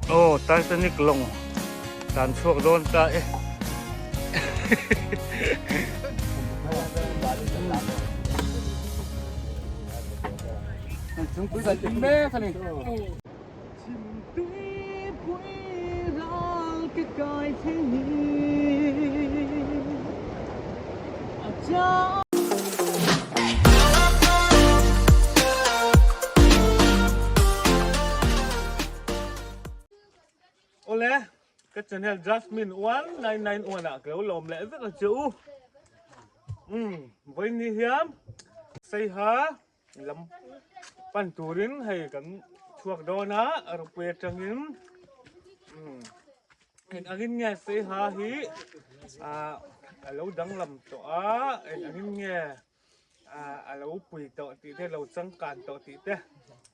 Aw Titanic lawng tlan chhuak dawn ta e. Awle, ka channel Jasmine 1991 ah ka lo lawm leh vek a che u. Umm, vawiin ni hian Saiha lam pan turin hei kan chhuak dawn a, ropui atangin umm eng angin nge Saiha hi ah a lo danglam tawh a, eng angin nge a lo pui tawh tih te lo changkan tawh tih te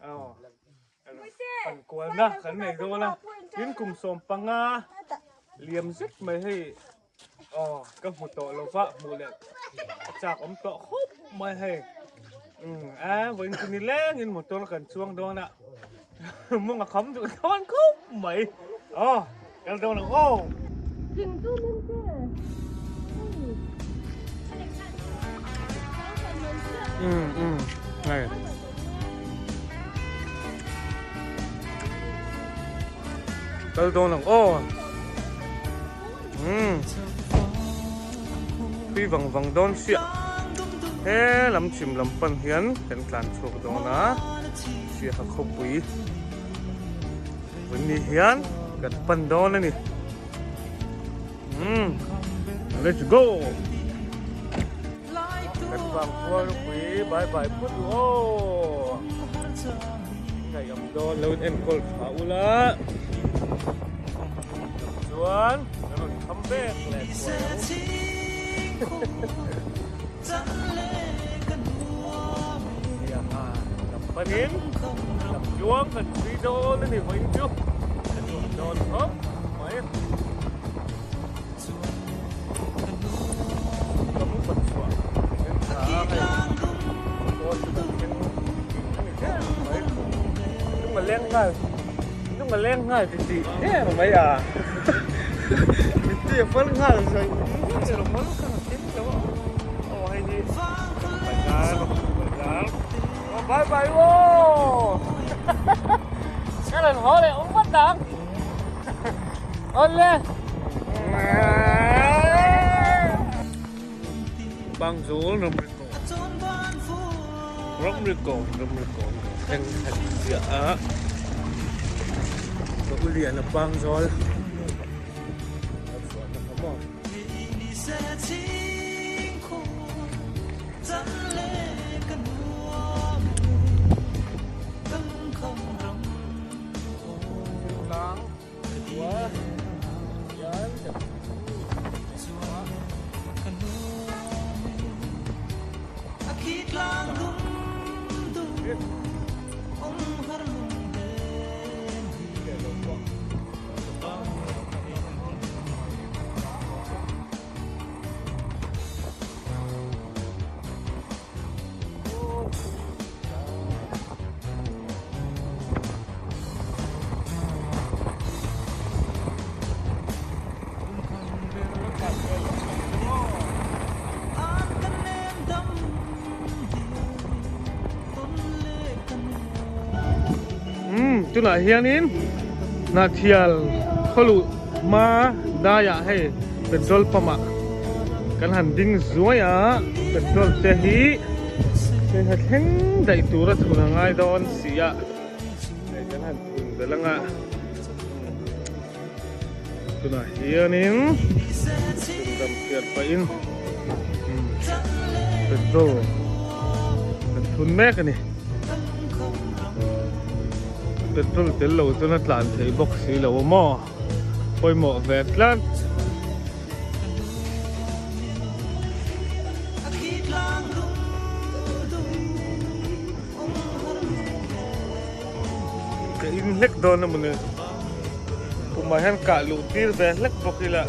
aw pan kualna kan nei dawn a tin kum 15 liam zet mai hei aw ka hmu tawh lo va hmuh leh a chak awm tawh khawp mai hei um a vawiin chu ni lengin motor kan chuang dawn a mawng a kham duh dawn khawp mai aw kal dawn ang aw. Um um hei kal dawn ang aw um tui vang vang dawn chiah he lam chhim lam pan hian kan tlan chhuak dawn a siaha khawpui vun ni hian kan pan dawn a ni. Umm let's go kan vang khua ropui bye bye phawt u aw ngaih am dawn lo in enkawl tha ula chuan kan rawn kham vek leh thuai ang lam panin lam tluang kan chhui dawn a ni vawiin chu a nuam dawn khawp mai. Ka mu kawt chhuah then tha a hei motor chu kan thleng a ni der mai lung a leng nghal lung a leng nghal ti tih der mai a mittui a fal nghal zawih zawih rawh mawl kha ka thleng lo a aw hei hi bazar bazar aw bye bye aw ka rawn haw leh awm vat ang. Awle. Bangzul ramri kawn ramri kawn ramri kawn kan thleng khat chiah a ka u lian a Bangzawl a chhuahna kha maw. Umm tunah hianin Hnahthial khawluh hma daiah hei petrol pump ah kan han ding zuai a petrol te hi hei ha thleng daih tura thun a ngai dawn si a hei kan han thun belh anga tunah hianin thundam phiar pahin petrol kan thun mek a ni petrol tel lo chuan a tlan thei bawk si lo a maw pawimawh ve tlat. Ka in hlek dawn a mawni kumah hian kah luh tir ve hlek bawk ila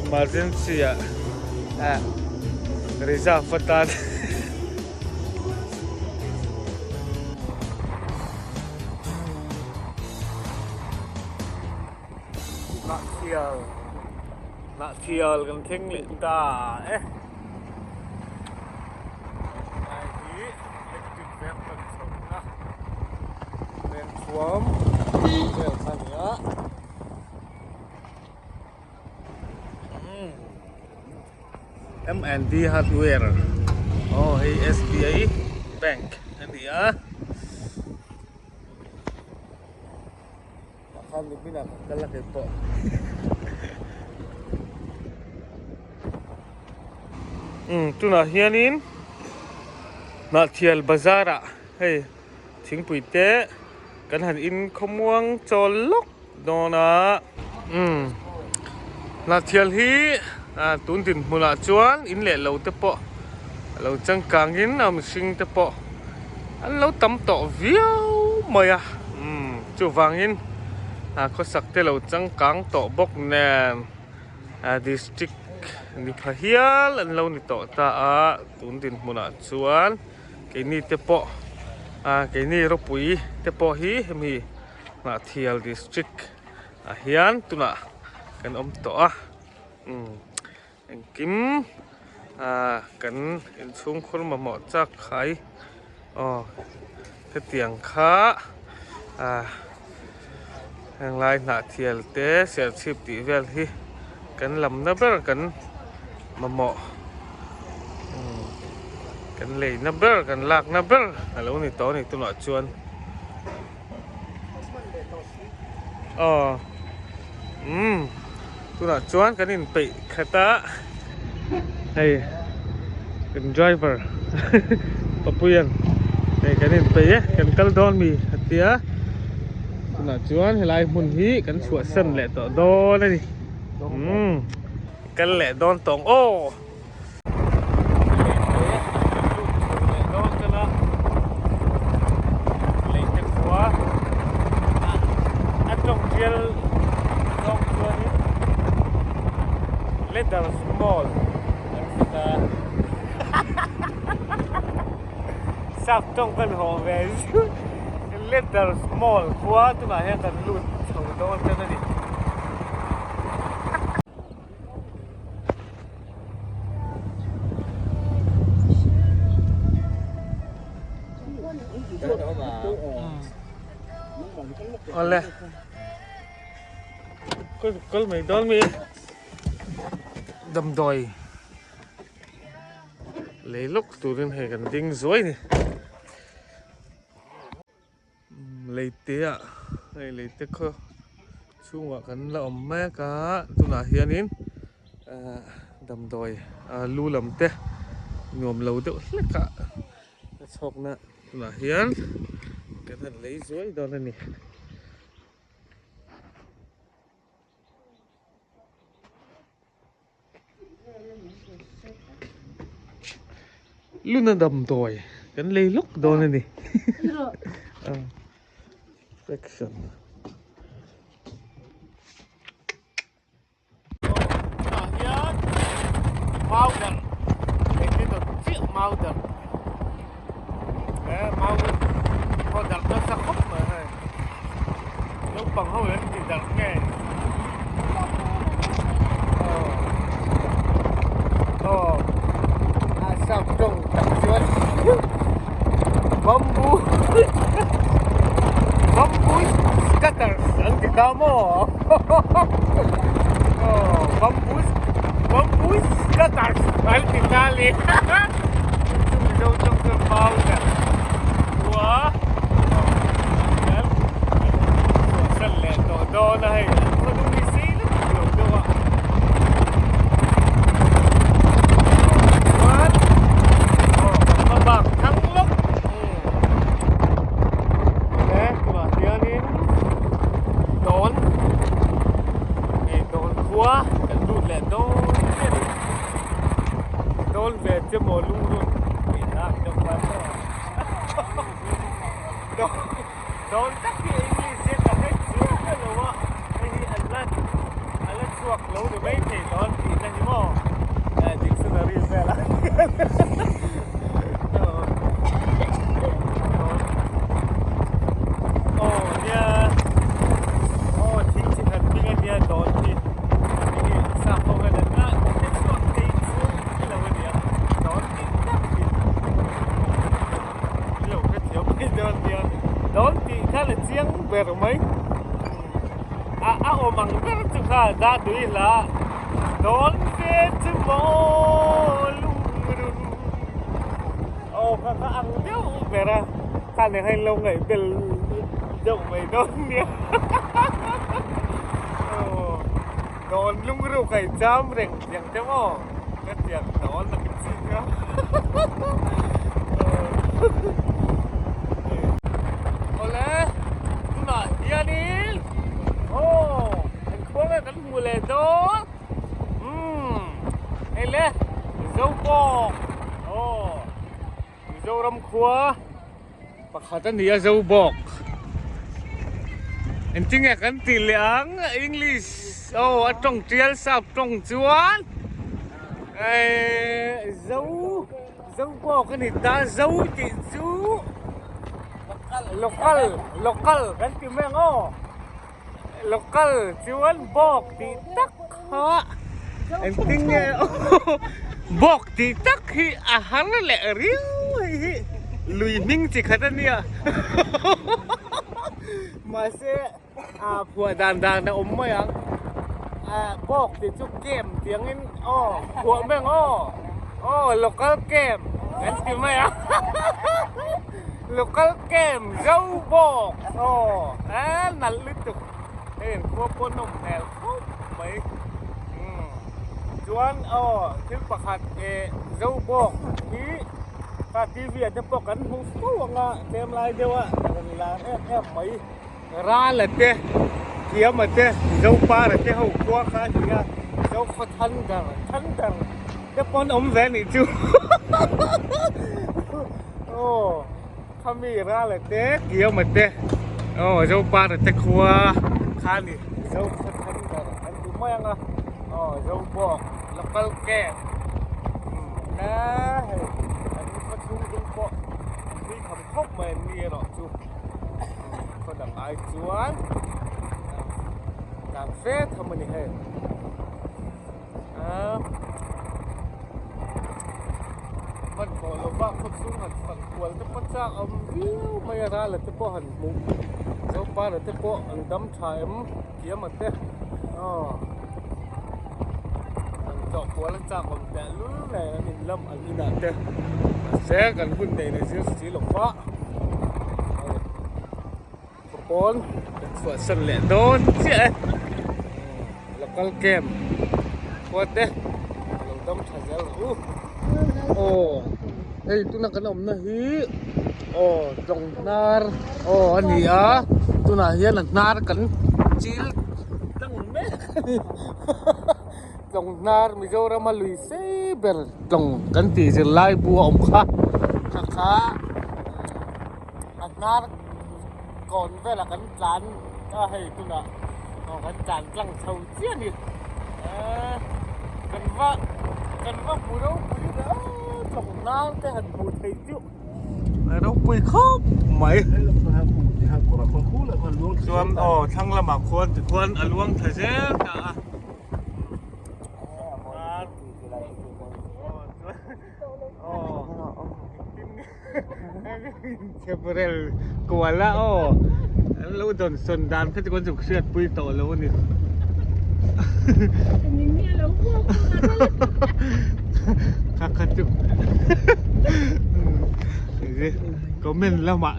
emergency ah ah reserve atan Hnahthial Hnahthial kan thleng leh ta e. Helai hi electric veng kan chhohna vengthuam vel kha a ni a. M&D Hardware aw hei SBI bank a ni a. Tah khan nimin ah ka kal a kei pawh. Umm tunah hianin Hnahthial bazar ah hei thingpui te kan han in khawmuang chawl lawk dawn a. Umm Hnahthial hi tun dinhmunah chuan in leh lo te pawh a lo changkangin a mihring te pawh an lo tam tawh viau mai a. Umm chuvangin khawsak te lo changkang tawh bawk nen district ni pha hial an lo ni tawh ta a tun dinhmunah chuan keini te pawh keini ropui te pawh hi hemi Hnahthial district ah hian tunah kan awm tawh a umm engkim ah kan inchhungkhur mamawh chak khai aw hetiang kha ah henglai Hnahthial te serchhip tih vel hi kan lamna ber kan mamawh umm kan leina ber kan lakna ber a lo ni tawh a ni tunah chuan. Aw umm tunah chuan kan inpeih khat a hei kan driver papuian hei kan inpeih e kan kal dawn mi a tia tunah chuan helai hmun hi kan chhuahsan leh tawh dawn a ni umm kal leh dawn tawng aw. Sap tawng kan haw ve Letters Mall khua tunah hian kan lut chho dawn tan a ni. Awle kal mai dawn mi damdawi lei lawk turin hei kan ding zuai ni. Leite ah hei leite khaw chhungah kan la awm mek a tunah hianin ahh damdawi ah lu lam te nuam lo deuh hlek a a chhawkna tunah hian kan han lei zuai dawn a ni. Luna damdawi kan lei lawk dawn a ni section tunah hian powder engti dawt chiah powder he powder pawh darh nasa khawp mai hei. Naupang ho an ti darh nge aw aw a sap tawng tak chuan bamboo bamboo scatters an ti ta maw aw bamboo bamboo scatters an ti ta le chu mizo tawng chuan powder khua. Chhuahsan leh tawh dawn a hei an khaw dum hi sei lutuk lo deuh a chuan aw kan hma bak thang lawk he tunah hianin dawn hei dawn khua kan lut leh dawn chiah a ni dawn ve che maw lungrun tih hla ang deuh khan maw. Dawn tak hi English hian ka hre chiah a lo a, hei hi an la a la chhuak lo ni mai thei dawn tihna hi maw dictionary vel ah hian aw nia aw thing chi khat hming a nia dawn hi. ber mai. A a awm ang ber chu kha da tui hla dawn ve chu maw lungrun. Aw kha kha ang deuh ber a, kha nen khan lo ngaih bel deuh mai dawn nia. Aw dawn lungru kai cham reng tiang te maw ka tiang dawn ang chi kha. Awle tunah hianin aw engkhaw nge kan hmu leh dawn. Umm hei le Zobawk aw Mizoram khua pakhat a ni a Zobawk engtinge kan tih leh ang English aw a tawng tial sap tawng chuan ehh Zo Zobawk a ni ta Zo tih chu local local kan ti mai ang aw. Local chuan bawk tih tak kha engtin nge bawk tih tak hi a har leh riau hei hi lui hming chi khat a nia mahse a phuah dan dan a awm mai ang bawk tih chu camp tih angin aw phuah mai ang aw aw local camp an ti mai ang. Local camp zo bawk aw a nalh lutuk hei an khua pawh nawm hmel khawp mai umm chuan aw thil pakhat eh zo bawk hi kha tv ah te pawh kan hmu fo ang a tlem lai deuh a rawn lar em em mai ral a te thiam a te zopar a te ho khua kha a ni a zokhaw thunder thunder te pawh an awm ve a nih chu. Aw khami ral a te kiam a te aw zopa te khua kha a ni zo khaw then ber an ti mai ang a aw zo bawk local camp umm a hei an khaw chhung dung pawh thui tham khawp mai an ni erawh chu khaw dang ai chuan tlan fe tham a ni hei. Hmanhmawh lova khaw chhung han fang kual te pawh chak a awm viau mai a rala te pawh han hmuh Zopara te pawh an dam tha em thiam a te aw an tlawh kual a chak awm teh lul nen an in lam an inah te mahse kan hun nei na zir si lo va Pawn kan chhuahsan leh dawn chiah e local camp khua te a lo dam tha zel rawh u aw hei tuna kan awmna hi aw tlawng hnar aw a ni a tunah hian a hnar kan chil tlang mek a ni tlawng hnar Mizoram a lui sei ber tlawng kan tih zirlai bu a awm kha kha kha. A hnar kawn velah kan tlan a hei tunah aw kan tlan tlang chho chiah a ni eee kan va kan va hmu ropui ve aw tlawng hnar te han hmuh theih chu a ropui khawp mai chuan aw thlang lamah khuan tikhuan a luang thla zel ta a. Chheprel kual a aw an lo dawn sawn dan kha chu kan zuk hriat pui tawh lo a ni. Kha kha chu comment lamah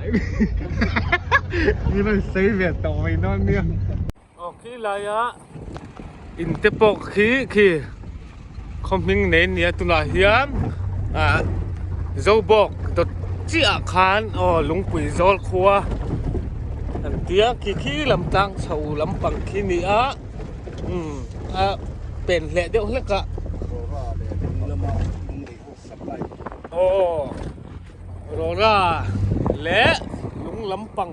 min rawn sawi ve tawh mai dawn nia. Aw khi laia in te pawh khi khi khaw hming nei a ni a tunah hian ah Zobawk dawt chiah ah khan aw lungpui zawl khua an tia khi khi lam tlang chho lampang khi a ni a umm a pen hleh deuh hlek a aw Rawra leh lung lampang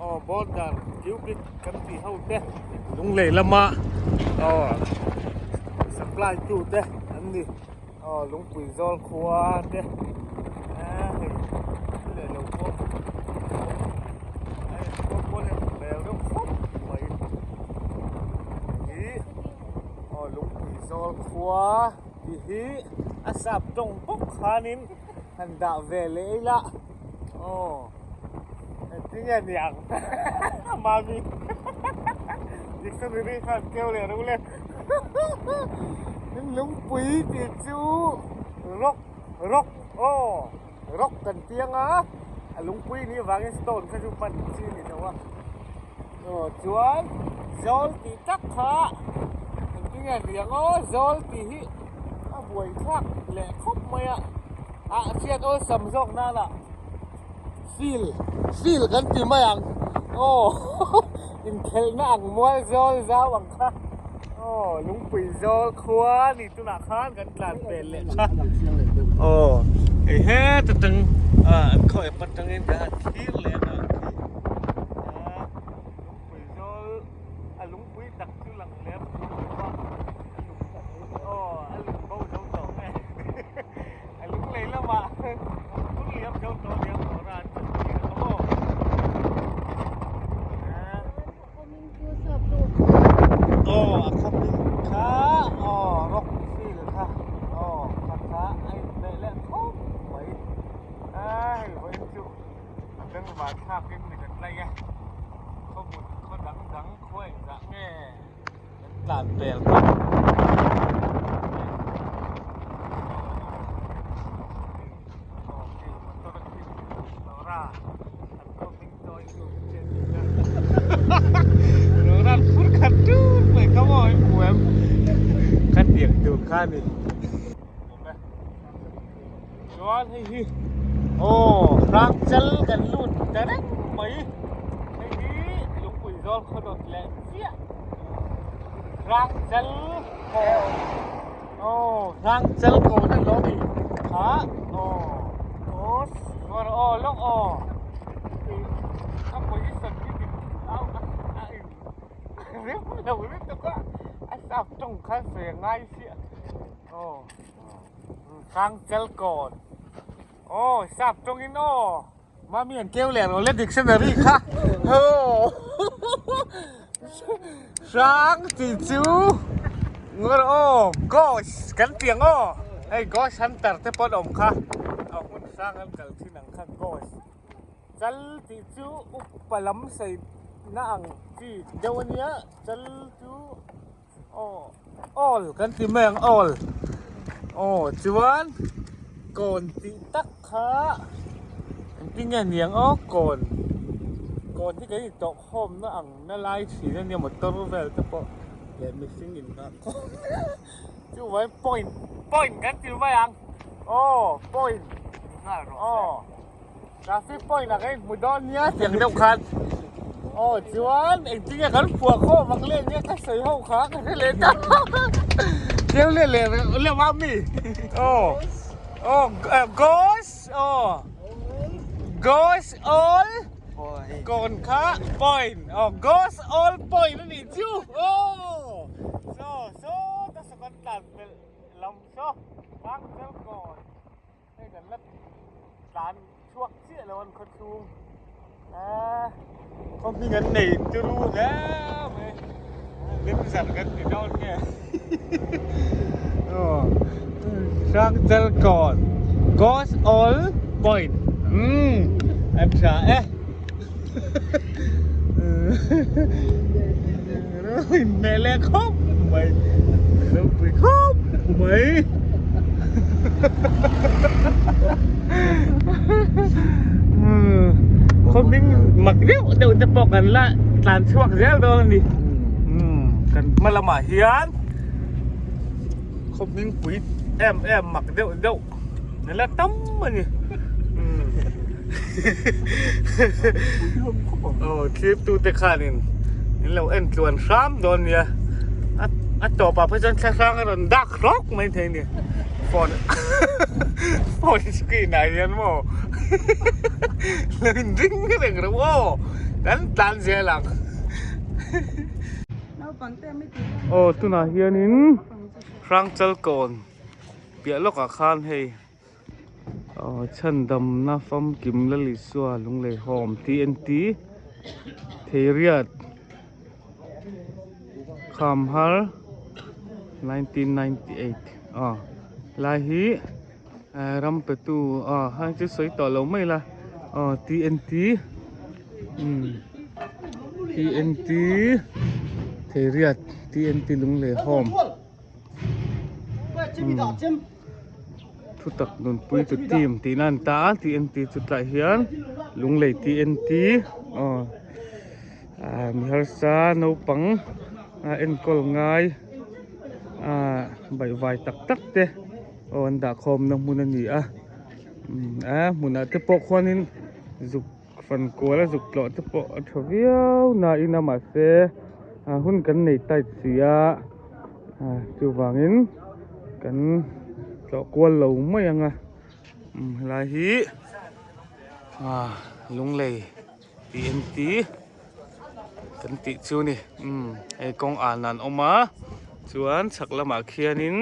aw border cubic kan tih ho te lunglei lama aw supply tu te an ni aw lungpui zawl khua te eh hei leh lo pawh hei khua pawn a hmel deuh khawp mai hi aw lungpui zawl khua tih hi a sap tawng bawk khanin han dah ve leh ila aw engtin nge ni ang. Mami dictionary khan keu leh ro le lungpui tih chu rock rock aw rock kan piang a a lungpui nih avangin stone kha chu pan chi a ni lo a aw chuan zawl tih tak kha engtin nge ni ang aw zawl tih hi a buaithlak leh khawp mai a ah hriat awlsam zawk nana. Field field kan ti mai ang aw inkhelhna ang mual zawl zau ang kha aw lungpui zawl khua ni tunah khan kan tlan pel leh kha aw hei heta tang ah an khaw ep atangin kan han thlir leh a lungpui zawl a lungpui tak chu lang lem aw a lung bo zo tawh nge. A lunglei lamah hun liam zo tawh liam tawh ra an chhan thei a maw? Aw a khawpin kha aw rock field kha aw kha kha a inhmeh leh khawp mai a hei vawiin chu a bengvar thlakin mi kan tlai a khawhmun khaw dang dang khua engzah nge. Kan tlan pel tawh. Chuan hei hi aw hrangchal kan lut ta reng mai hei hi lungpui zawl khaw dawt leh chiah hrangchal kawn aw hrangchal kawn a lo ni kha aw aw aw lawk aw ka position hi dik a a in rem lo lutuk a a sap tawng kha sawi a ngai chiah aw. Hrangchalkawn aw sap tawngin aw mami an keu leh rawh le dictionary kha aw hrang tih chu ngawr aw ghost kan ti ang aw hei ghost hunter te pawh an awm kha a hmun hrang an kal thin ang kha ghost chal tih chu upa lam sei na ang chi deuh ania chal chu. Aw awl kan ti mai ang awl aw chuan kawn tih tak kha engtin nge niang aw kawn kawn hi kan intawh khawm na ang na lai thin ania motor vel te pawh leh mihring in nghah khawm chuvangin point point kan ti mai ang aw point aw. Traffic point ah kan inhmu dawn nia tiang deuh khan aw chuan engtin nge kan phuah khawm ang leh nia ka sawi ho kha ka hre leh ta keu leh leh leh vang mi aw aw goes aw goes all kawn kha point aw goes all point a nih chu aw saw saw ta saw kan tlan pelh lam saw bang zel kawn. Hei kan la tlan chhuak chiah lo an khaw chhung ah khaw hming an nei turu hle mai lim zar kan ti dawn nge aw Hrangchal kawn goes all point umm an tha e Inhmeh leh khawp mai ropui khawp mai khaw hming mak deuh deuh te pawh kan la tlan chhuak zel dawn a ni kan hma lamah hian khaw hming pui em em mak deuh deuh a la tam a ni aw thlip tu te khanin in lo en tluan hram dawn nia a tawp ah phei chuan thla hrang a rawn dak hlawk mai thei a ni phone phone screen ah hian maw lo in ring reng rawh aw kan tlan zel ang aw tunah hianin Hrangchalkawn. Piah lawkah khan hei aw chhandamna famkim Lalisua Lunglei Home TNT Theiriat Khamhar 1998 aw lai hi ram petu aw heng chu sawi tawh lo mai la aw TNT umm. TNT Theiriat TNT Lunglei Home Thutak nunpui tu team tih na an ta a TNT chu tlaiah hian Lunglei TNT aw ah mi harsa naupang a enkawl ngai ah baihvai tak tak te aw an dah khawmna hmun a ni a a hmunah te pawh khuanin zuk fan kual a zuk tlawh te pawh a tha viau nain a mahse ah hun kan nei tight si a ah chuvangin kan tlawh kual lo mai ang a umm helai hi ah lunglei T_N_T kan tih chu a ni umm hei kawng an an awm a chuan chhak lamah khianin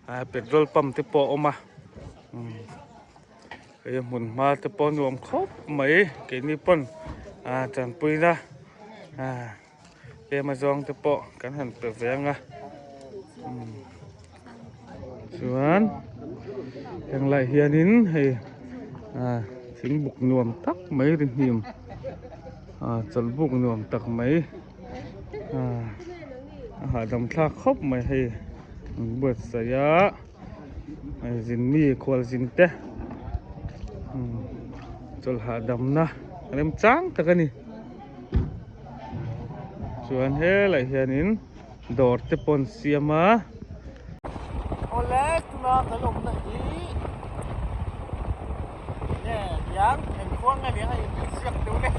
ah petrol pump te pawh a awm a umm hei hmun hma te pawh a nuam khawp mai keini pawn ah tanpuina ah tlem a zawng te pawh kan han pe ve ang a umm chuan heng lai hianin hei ah thingbuk nuam tak mai ri hnim ah chawlhbuk nuam tak mai ah a hahdam thlak khawp mai hei an buatsaih a hei zin mi khual zin te umm chawlh hahdamna remchang tak a ni. Chuan helaiah hianin dawr te pawh an siam a. Awle tuna kan awmna hi nge niang engkhuang nge niang a insiak deuh le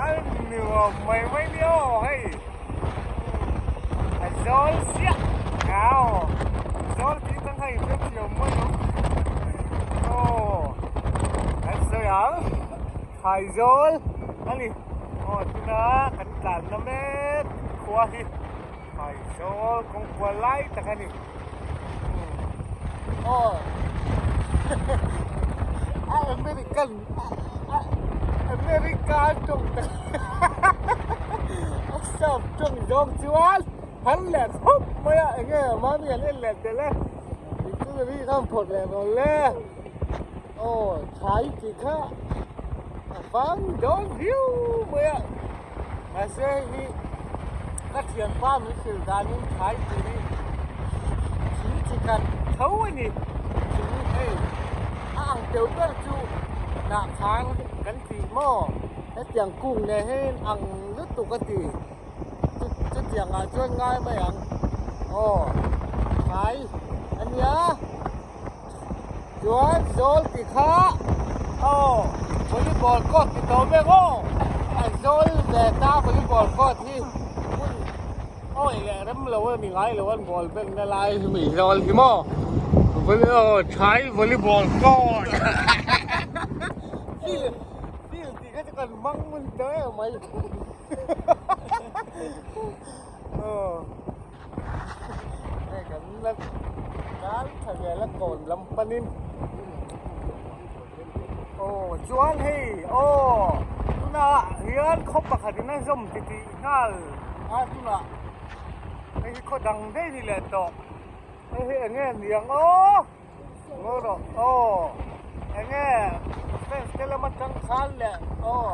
a nuam mai mai nia aw hei a zawl siah aw zawl tih atang khan inhrethiam mai lo aw kan sawi ang. Phaizawl a ni aw tuna kan tlanna mek khua hi Phaizawl kawngkual lai tak a ni aw a American America tawng tak a sap tawng zawng chuan han leh khawp mai a enge mahni an en leh tel e dictionary khan phawrh leh rawn le. Aw thlai tih kha a vang dawn viau mai a mahse hei hi ka thianpa min hrilh danin thlai tih hi thing chi khat tho a ni thing hei a ang teuh ber chu hnah khang kan tih maw hetiang kung nen hian ang lutuk a ti chutiang ah chuan ngai mai ang aw thlai a nia. Chuan zawl ti kha aw volleyball court ti tawh mek aw a zawl ve ta volleyball court hi hmun awi leh rem lo a ni ngai lo an ball ben na lai hi mi zawl hi maw aw thai volleyball court field field tih kha chu kan hmang ngun tawh em mai aw. Hei kan la kal tha vel a kawn lam panin aw chuan hei aw tunah hian khaw pakhat in a zawm ti tih nghal a tunah hei hi khaw dang daih a ni leh tawh hei hi eng nge niang aw ngaw rawh aw eng nge fence te lam atang khan leh aw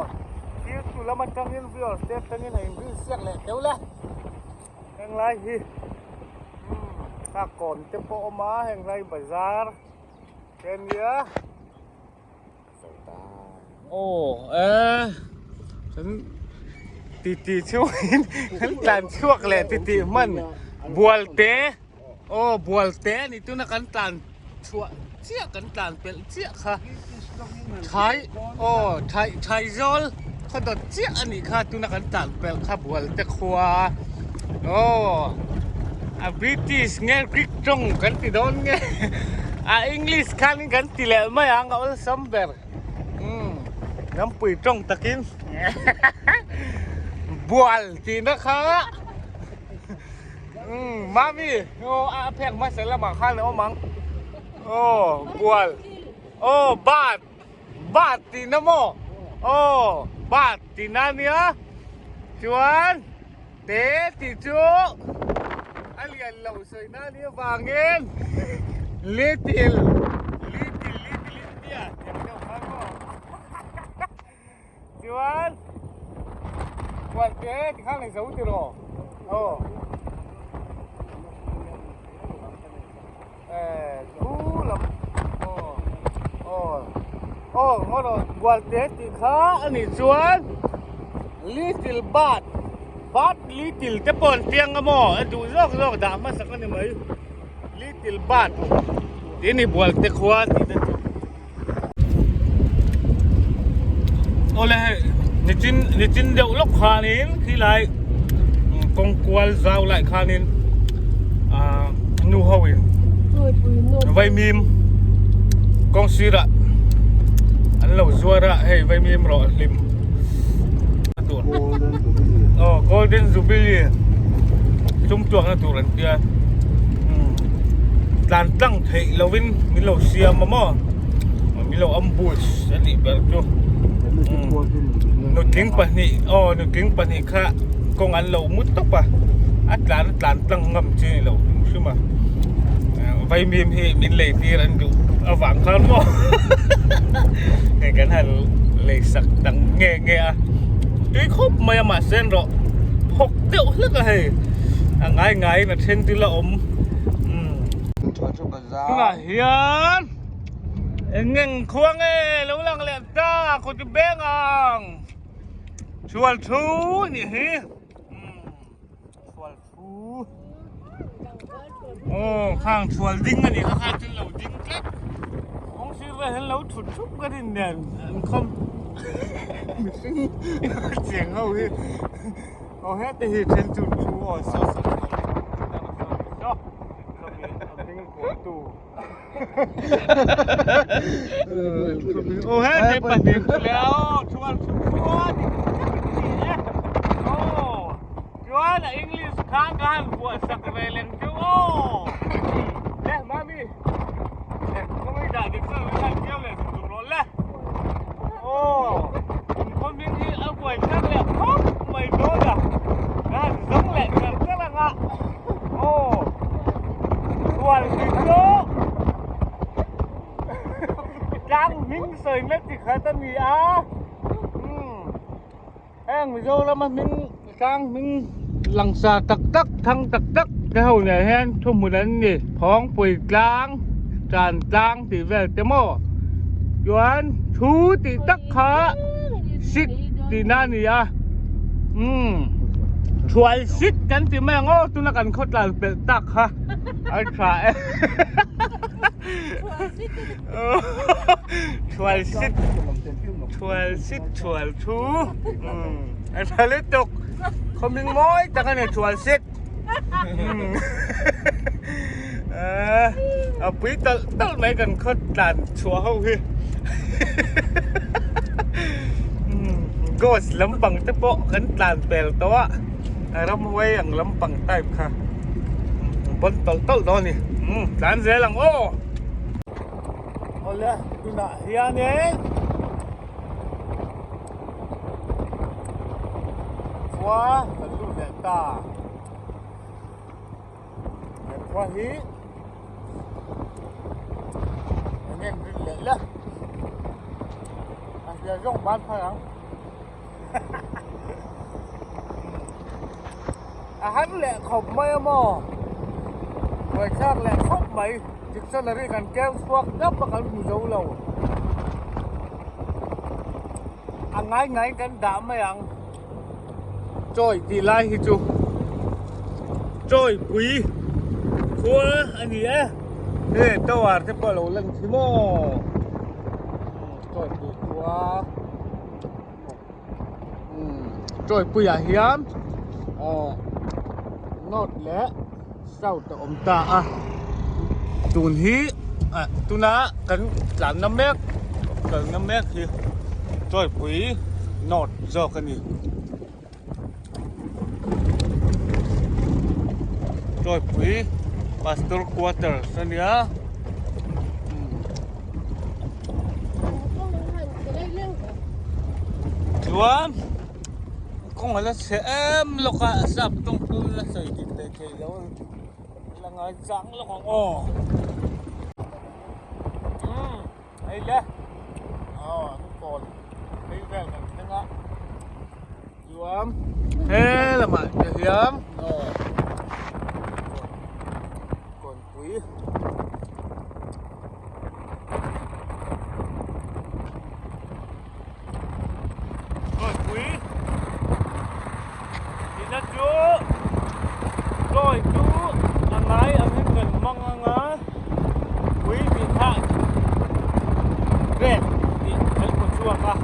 thil tu lam atangin viewers te atangin a inrinsiak leh teuh le. Henglai hi umm a kawn te pawh a awm a henglai bazar te a nia aw eh kan titi chhuakin kan tlan chhuak leh titi hman bual te aw bual te a ni tuna kan tlan chhuah chiah kan tlan pelh chiah kha thai aw thai thai zawl khaw dawt chiah a nih kha tuna kan tlan pelh kha bual te khua aw a british nge greek tawng kan ti dawn nge a english khan kan ti leh mai ang a awlsam ber umm lampui tawng takin bual tihna kha. Umm mami aw a phek hmasa lamah khan a awm ang aw bual aw bat bat tihna maw aw bat tihna ania chuan te tih chu a lian lo sawi na ania vangin little little little India tih ang deuh khan maw. Chuan Kualte tikhan ei zo tiraw? Aw. Eh, thu lam. Aw. Aw. Aw, ngaw rawh Kualte tih kha a nih chuan Little Bird, Bird Little te pawh an piang a maw? A duh zawk zawk dah hmasak a ni mai. Little Bird tih a ni Bualte khua tih te chu. Awle hei nichin nichin deuh lawk khanin khilai kawng kual zau lai khanin ah nu ho in vaimim kawng sirah an lo zuar a hei vaimim rawh hlim tur aw golden jubilee tum tuakna tur an tia tlan tlang theih lovin min lo siam a maw min lo ambush a nih ber chu nutling pahnih aw nutling pahnih kha kawng an lo mut tawp a a tlan a tlan tlang ngam chi a ni lo hrim hrim a vaimim hi min lei tir an duh avang khan maw hei kan han lei sak dang nge nge a tui khawp mai a mahse an rawh phawk deuh hlek a hei a ngai ngaiin a then dil a awm. Tunah hian eng nge khua nge lo lang leh ta kawt beng ang chhual thu nih hi chhual thu aw khang chhual ding a nih kha kha chu lo ding tlat kawng sir vel hian lo thut thup ka rin nen an khawm mihring cheng ho hi aw hete hi then chu thu aw saw saw saw Tlang hming sawi mek chi khat a ni a heng Mizoram a hming tlang hming langsar tak tak thang tak tak te ho nen hian thuhmun an ni Phawngpui tlang Tan tlang tih vel te maw chuan thu tih tak kha sit tihna a ni a umm thuai sit kan ti mai ang aw tuna kan khaw tlan pelh tak kha a tha e thuai sit thuai sit thuai thu umm a tha lutuk khaw hming mawi tak a ni thuai sit. A pui talh talh mai kan khaw tlan chhuah ho hi ghost lampang te pawh kan tlan pel tawh a ramhuai ang lampang type kha bawn tawlh tawlh dawn a ni tlan zel ang aw awle tunah hianin. Khua kan lut leh ta. He khua hi eng em rin leh la. A hria zawng ban phar ang. A han leh khawp mai a maw. Buaithlak leh khawp mai. Dictionary kan keu chhuak dap a kan hmu zo lo. A ngai ngai kan dah mai ang. Chawi tih lai hi chu chawi pui khua a ni e. Hei tower te pawh a lo lang khi maw. Chawi pui khua. Chawi puiah hian north leh south a awm ta a tun hi ah tuna kan tlanna mek kalna mek hi chawi pui north zawk a ni chawi pui pastor quarters a nia. Chuan kawng a la chhe em lawk a sap tawng pawh la sawi dik thei thei lo a la ngai chang lawk ang aw umm hei le aw an kawl phei vel kan thleng. thleng a chuan he lamah te hian aw kawnpui kawnpui tihna chu chawi chu a ngai angin kan hmang anga pui tih kha red tih kan hmu chhuak a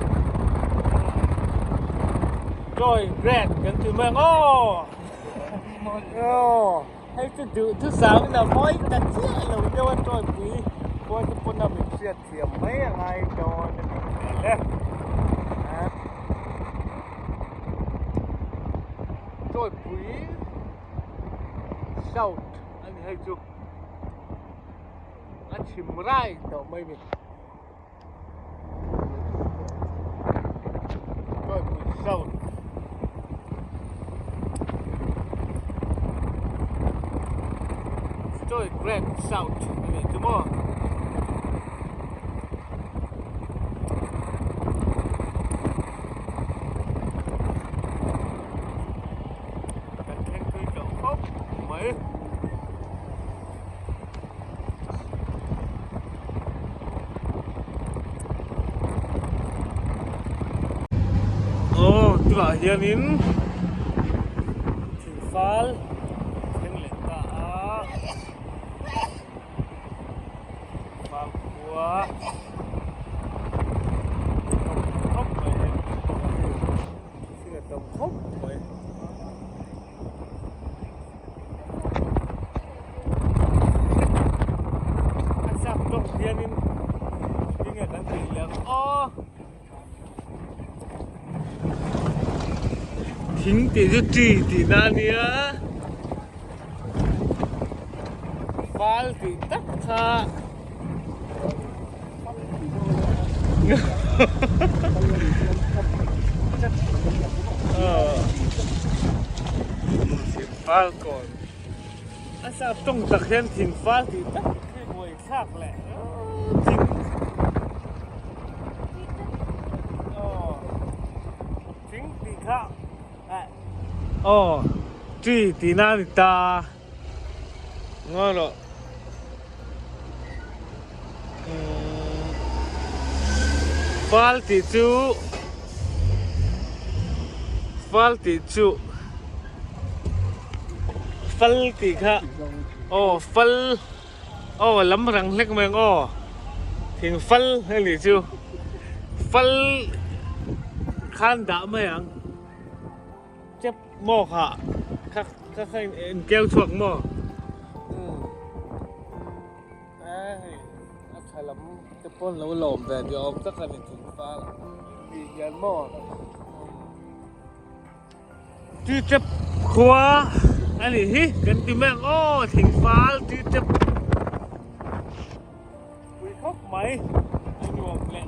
chawi red kan ti mai ang aw aw hei chu duh thusam in a mawi ta chiah lo deuh a chawi pui khuai te pawn a min hriat thiam mai a ngai dawn a ni hmel e. Chawipui South a ni hei chu a chim rai tawh mai ni Chawipui South Chawi Grand South a ni chu maw. Kan thleng tui tawh khawp mai. Aw tunah hianin thingfal thleng leh ta a. Vangkhua khawp mai hei thing a tam khawp mai. A chak tawk hianin tinge kan tih leh ang aw. Thing tih chu tree tih na ania val tih tak kha thing fal kawn a sap tawng tak hian thing fal tih tak hi buai thlak leh thing aw thing tih kha aw tree tih na a ni ta ngawi rawh umm fal tih chu fal tih chu fal tih kha aw fal. Aw lam rang hlek mai ang aw thing fal a nih chu fal khan dah mai ang chep maw kha kha kha kha in keu chhuak maw umm hei a tha lam te pawn lo lawm ve ni awm tak a ni thing fal tih hian maw. Tuichep khua a nih hi kan ti mai ang aw thingfal tuichep pui khawp mai a nuam leh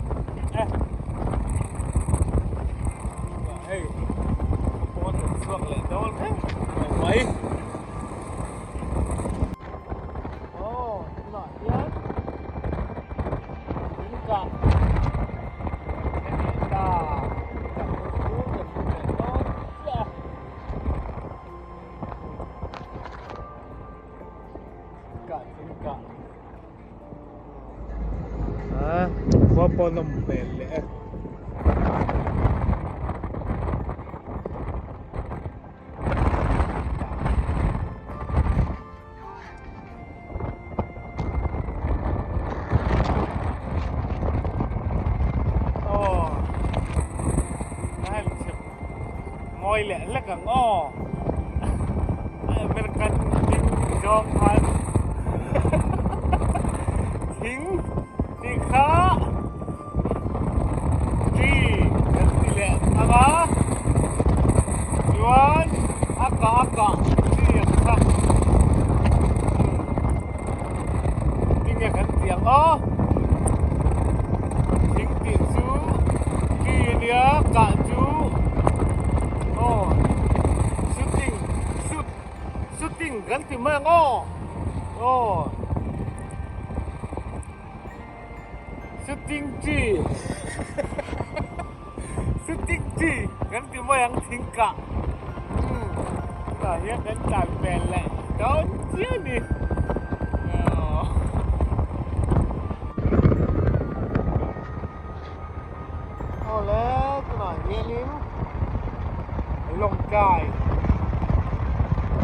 e hei pawn kan chhuak leh dawn reng mai aw tunah hian in kah ta khua pawn awm hmel leh e. Mawi leh hlek ang aw American ding zawng khan thing tih kha tree kan ti leh ang a chuan a kah a kah tree ang kha tinge kan ti ang aw thing tih chu tree a nia kah chu aw shooting shoot shooting kan ti mai ang aw aw. Shooting tree. Shooting chi kan ti mai ang thing kah umm tunah hian kan tlan pel leh dawn chiah a ni aww. Awle tunah hianin Lawngtlai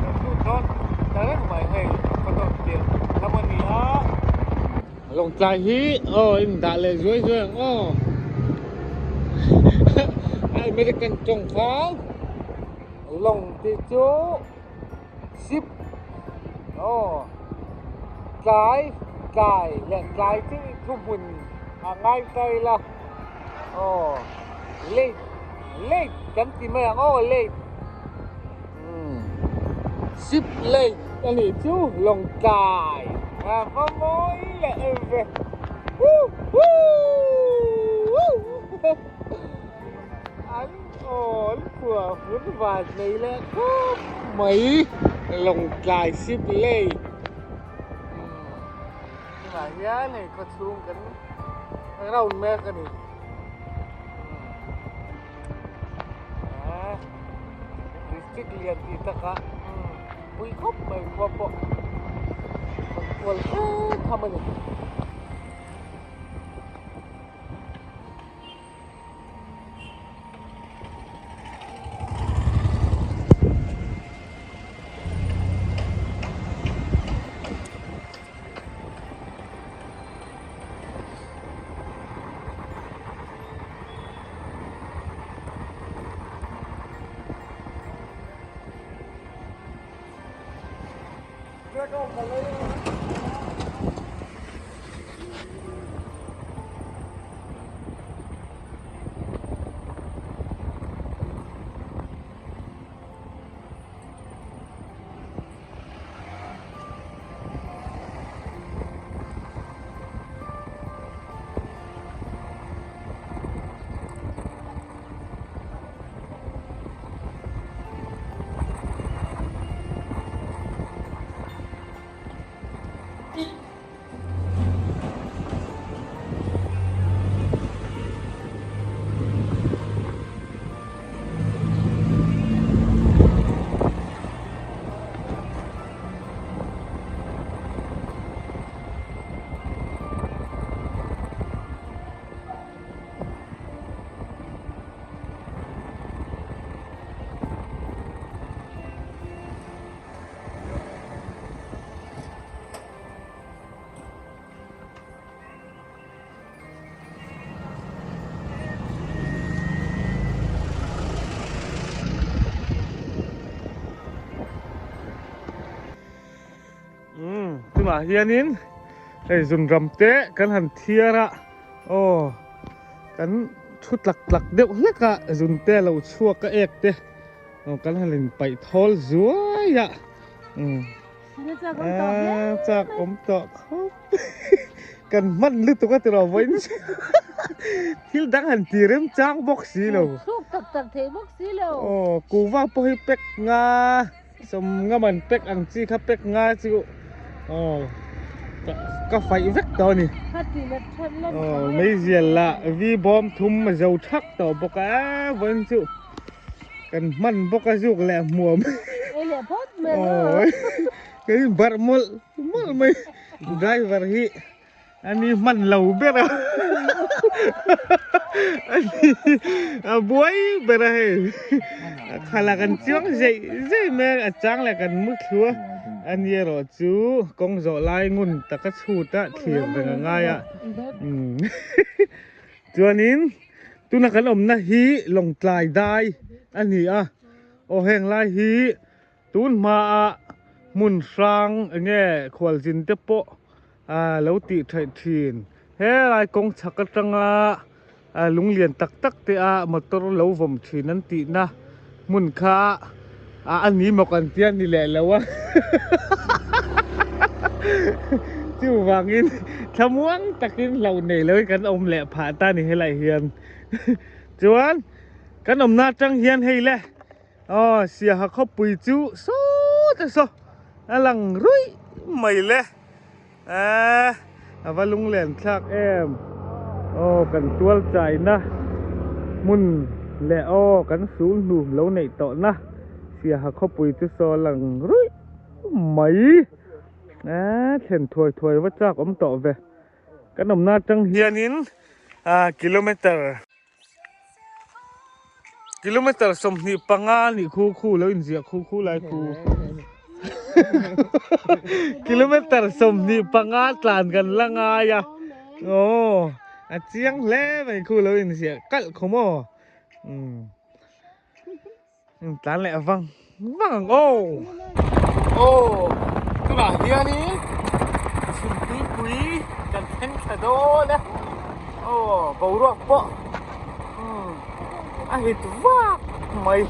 kan lut dawn ta reng mai hei ka dawn piah lam a ni a. Lawngtlai hi aw in dah leh zuai zuai ang aw American tawng kha lawng tih chu ship aw tlai tlai leh tlai chu thuhmun a ngai ta ila aw late late kan ti mai ang aw late umm ship late a nih chu Lawngtlai a va mawi leh em ve hu hu an aw an khua vun van nei leh khawp mai Lawngtlai ship late umm tunah hian hei khawchhung kan round mek a ni. District lian tih takah pui khawp mai khua pawh an kual hle tham a ni. Umm tunah hianin hei zunram te kan han thiar a aw kan thu tlak tlak deuh hlek a zun te a lo chhuak a ek te aw kan han in paih thawl zuai a umm chak awm tawh khawp kan hman lutuk a tiraw vawiin thil dang han ti rem chang bawk si lo thluk tak tak thei bawk si lo aw kuva pawh hi pack nga sawm nga man pack ang chi kha pack nga chu aw ka faih vek tawh a ni aw meizial lah vi bawm thum a zo thak tawh bawk a vawiin chu kan hman bawk a zuk leh hmuam aw kan inbarh mawlh mawlh mai driver hi ani hman lo ber a ani a buai ber a hei a khala kan chiang zeih zeih mai a chang leh kan mu thlu a ani erawh chu kawng zawh lai ngun taka chhut a thlir reng a ngai a umm chuanin tuna kan awmna hi Lawngtlai dai a ni a aw heng lai hi Tun hmaa hmun hrang enge khualzin te pawh lo tih theih thin. Helai kawng chhak atanga lunglian tak tak te a motor lo vawm thin an tihna hmun kha a ni maw kan tia ni leh lo a. Chuvangin thlamuang takin hlauh nei loin kan awm leh phah ta ni helai hian. Chuan kan awmna atang hian hei le. Aw siaha khawpui chu saw te saw a lang ruih mai le eh a va lunglen thlak em aw kan tual chaina hmun. Leh aw kan sul hnu lo neih tawhna Siaha khawpui chu saw lang ruih mai. Eee thlen thuai thuai va chak awm tawh ve. Kan awmna atang hianin kilometer kilometer 25 nih khu khu lo inziah khu khu lai khu. Kilometer 25 tlan kan la ngai a. Aw a chiang hle mai khu lo inziah kalh khaw maw. Umm tlan leh vang vang ang aw. Aw tunah hianin chhimtuipui kan thleng thla dawn a aw boruak pawh umm a hit vak mai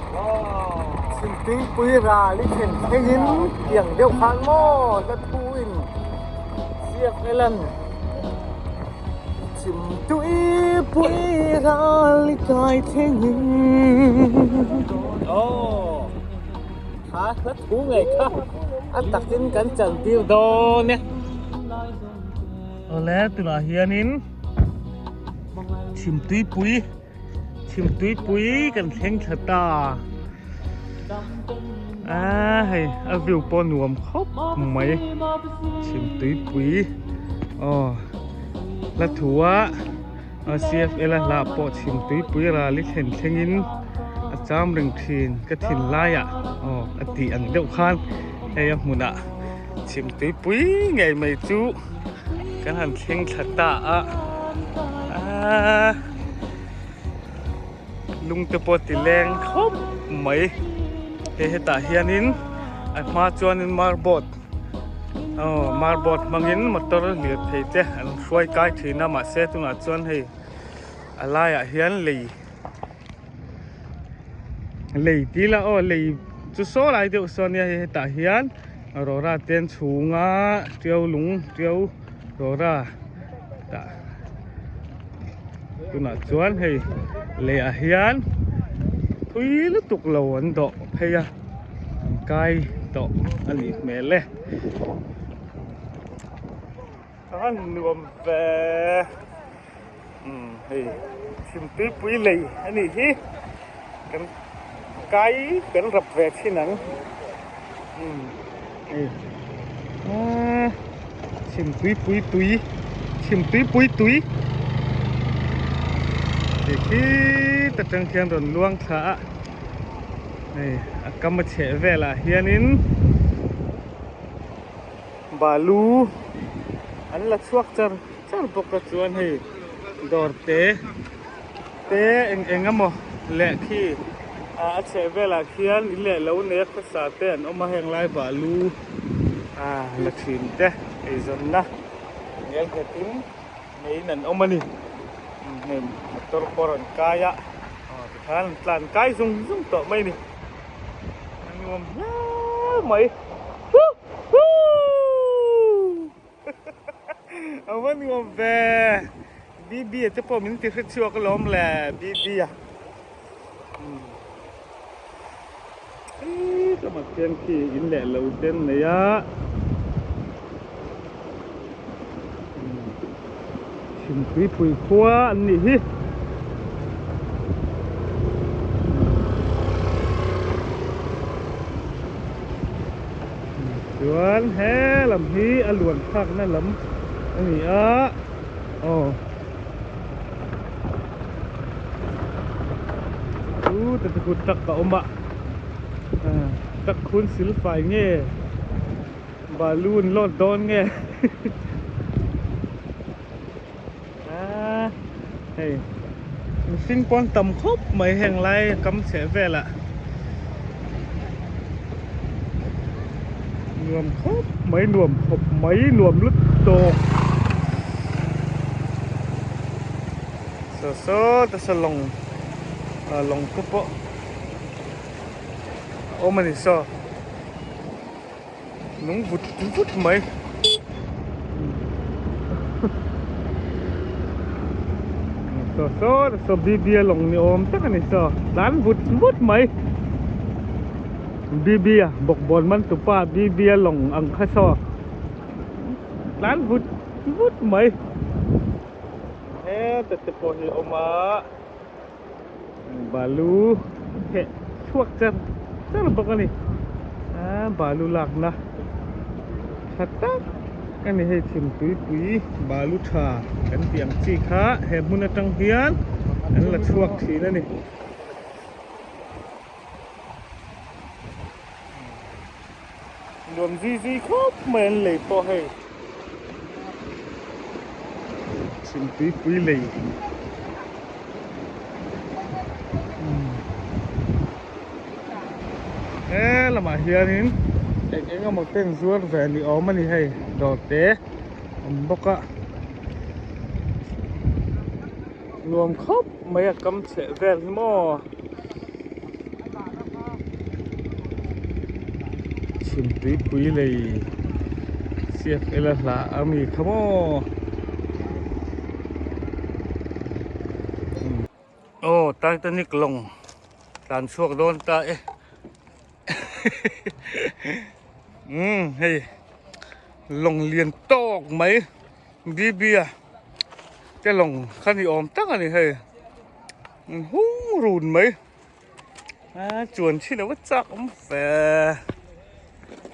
chhimtuipui ral i thlen thlengin tiang deuh khan maw hla thu in ziak elan. Chhimtuipui ral i kai thlengin Aw kha hla thu ngei kha a takin kan chantir dawn e. Awle tunah hianin Chhimtuipui Chhimtuipui kan thleng thla ta a hei a view pawh nuam khawp mai Chhimtuipui aw hla thu a C_F_L a hla pawh Chhimtuipui ral i thlen thlengin a cham reng thin ka thinlaiah aw a tih ang deuh khan hei a hmunah Chhimtuipui ngei mai chu kan han thleng thla ta a aaa lung te pawh ti leng khawp mai hei hetah hianin a hma chuanin marboard aw marboard hmangin motor lirthei te an hruai kai thin a mahse tunah chuan hei a laiah hian lei. Lei tih ila aw lei chu saw lai deuh saw ania hei hetah hian rawra te an chhung a tiau lung tiau rawra tah tunah chuan hei leiah hian thui lutuk lo an dawh phei a an kai tawh a nih hmel e. A nuam ve. Umm hei thingtuipui lei a nih hi kan kai kan rap ve thin ang umm hei aaa thingtuipui tui thingtuipui tui hei khit atang khian rawn luang thla a hei a kam a chheh velah hianin balu an la chhuak char char bawk a chuan hei dawr te te eng eng emaw leh khi ah a chheh velah khian in leh lo nei a khawsa te an awm a heng lai balu ah la thin te eizawnna ngel nghet in neiin an awm a ni hei motor pawh a rawn kai a aw tikhan an tlan kai zung zung tawh mai a ni. A nuam hle mai. A va nuam ve. BB a te pawh min ti hre chhuak alawm le BB a. Ih ka mat hian khi in leh lo ten nei a. Thingpuipui khua an nih hi. Chuan he lam hi a luan thlakna lam a ni a aw chu te chu kut tak a awm a tak khun silfai nge. Balloon load dawn nge ah hei mihring pawn tam khawp mai heng lai kam chheh velah nuam khawp mai nuam khawp mai nuam lutuk saw saw te saw lawng ah lawng te pawh a awm a ni saw. Nung vut vut mai. Saw saw saw BB a lawng ni awm tak a ni saw tlan vut vut mai. BB a bawkbawn man tupa BB a lawng ang kha saw tlan vut vut mai. Heta te pawh hi a awm a. Balu heh chhuak char char bawk a ni a balu lakna tha tak a ni hei chhim tuipui balu tha kan tih ang chi kha he hmun atang hian an la chhuak thin a ni. Nuam zui zui khawp mai an lei pawh hei chhim tuipui lei he lamah hianin eng eng emaw te an zuar ve ni awm a ni hei dawr te awm bawk a nuam khawp mai a kam chheh vel hi maw. Chhim tuipui lei siak ila hla a mi kha maw aw titanic lawng tlan chhuak dawn ta e umm hei lawng lian tawk mai bibia te lawng kha ni awm tak a ni hei. Hung run mai a chuan thi lo a chak awm fe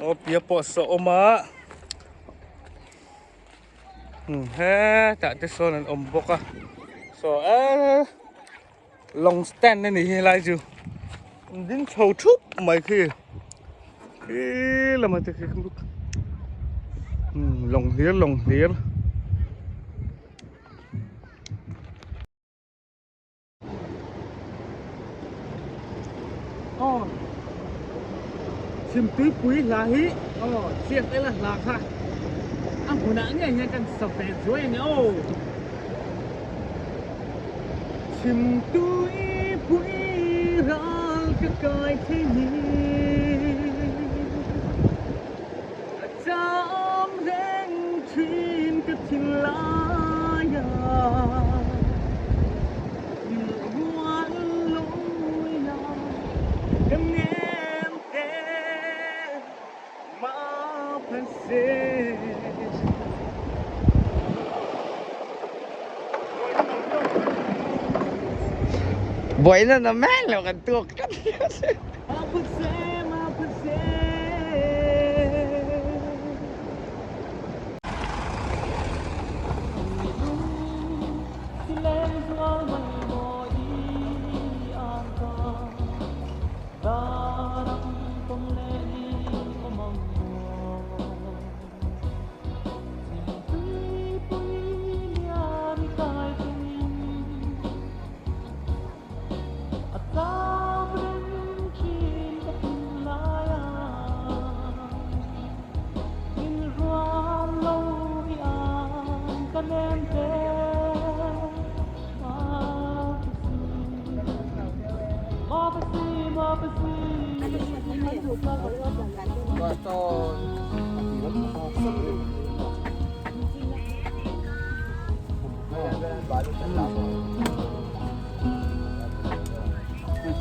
aw pia pawh saw awm a hetah te sawn an awm bawk a saw eee lawng stand a ni hi helai chu an ding chho thup mai khi khi lamah te khi lawng hlir lawng hlir. Aw chhimtuipui hla hi aw chiak ela hla kha a hmunah ngei hian kan sa ve zuai a ni aw chhimtuipui ral ka kai thei ni a cham reng thin ka thinlai a rual lawia ka nem te ma phan se. Buaina na men lo kan tuak tlat.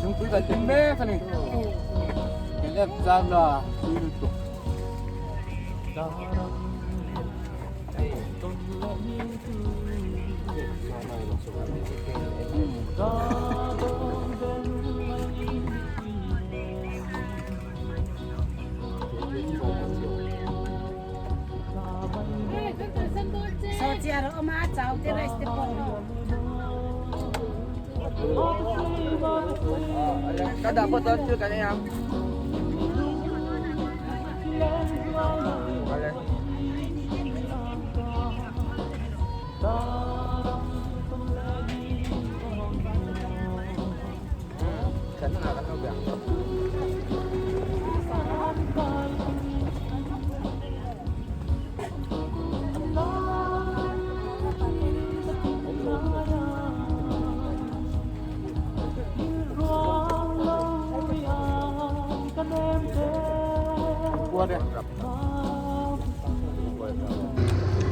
Thingpui kan tum mek a ni. Kan lep zan la tui lutuk.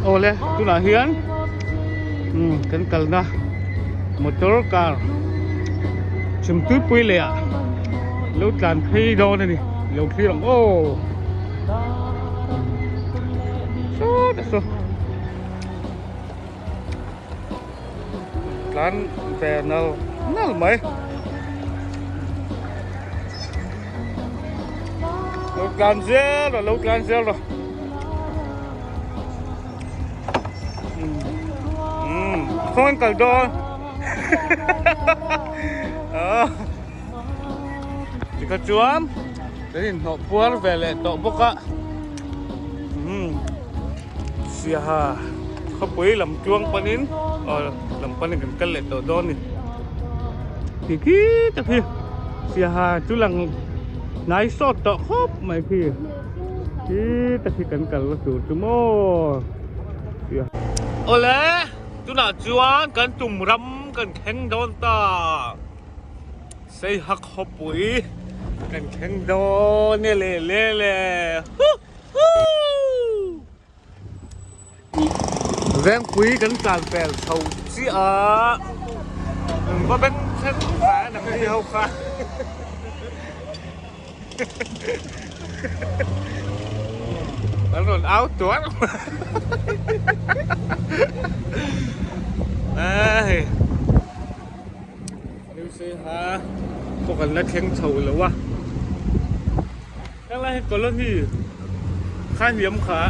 Awle tunah hian kan kalna motor car chhimtuipui leh ah lo tlan phei dawn a ni lo thlir ang aw sawtah saw tlan ve nal nal mai. Lo tlan zel rawh, lo tlan zel rawh. Umm, khawngain kal dawn. Tikha chuan kan inhnawh puar ve leh tawh bawk a. Umm, Siaha khawpui lam tluang panin aw lam panin kan kal leh tawh dawn a ni. Khi khi tak hi Siaha chu lang hnai sawt tawh khawp mai khi. Khi tak hi kan kal na tur chu maw. Awle tunah chuan kan tum ram kan thleng dawn ta. Seiha khawpui kan thleng dawn e le le le. Huh huh. Vengpui kan tlan pel chho chiah a, an va beng thleng fai a nang hi ho kha. An rawn au tuar ai New Seiha pawh kan la thleng chho lo a Helai hi colony kha hniam kha.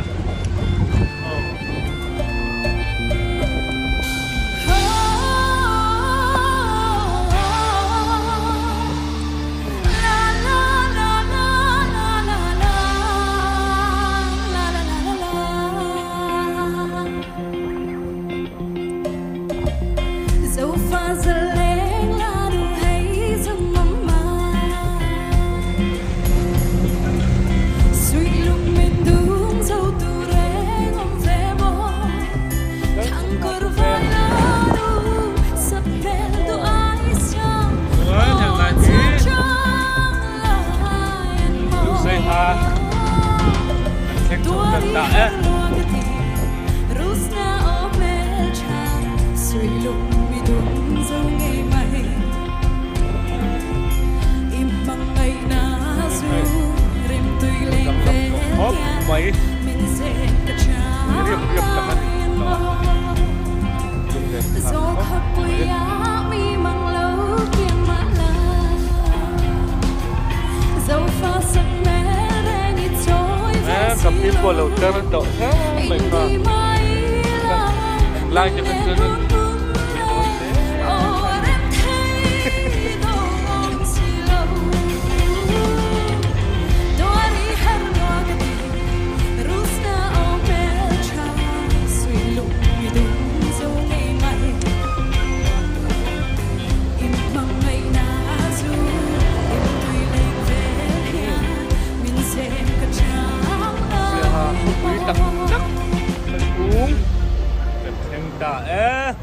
Ta e.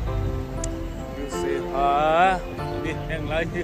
Ni heng lai hi.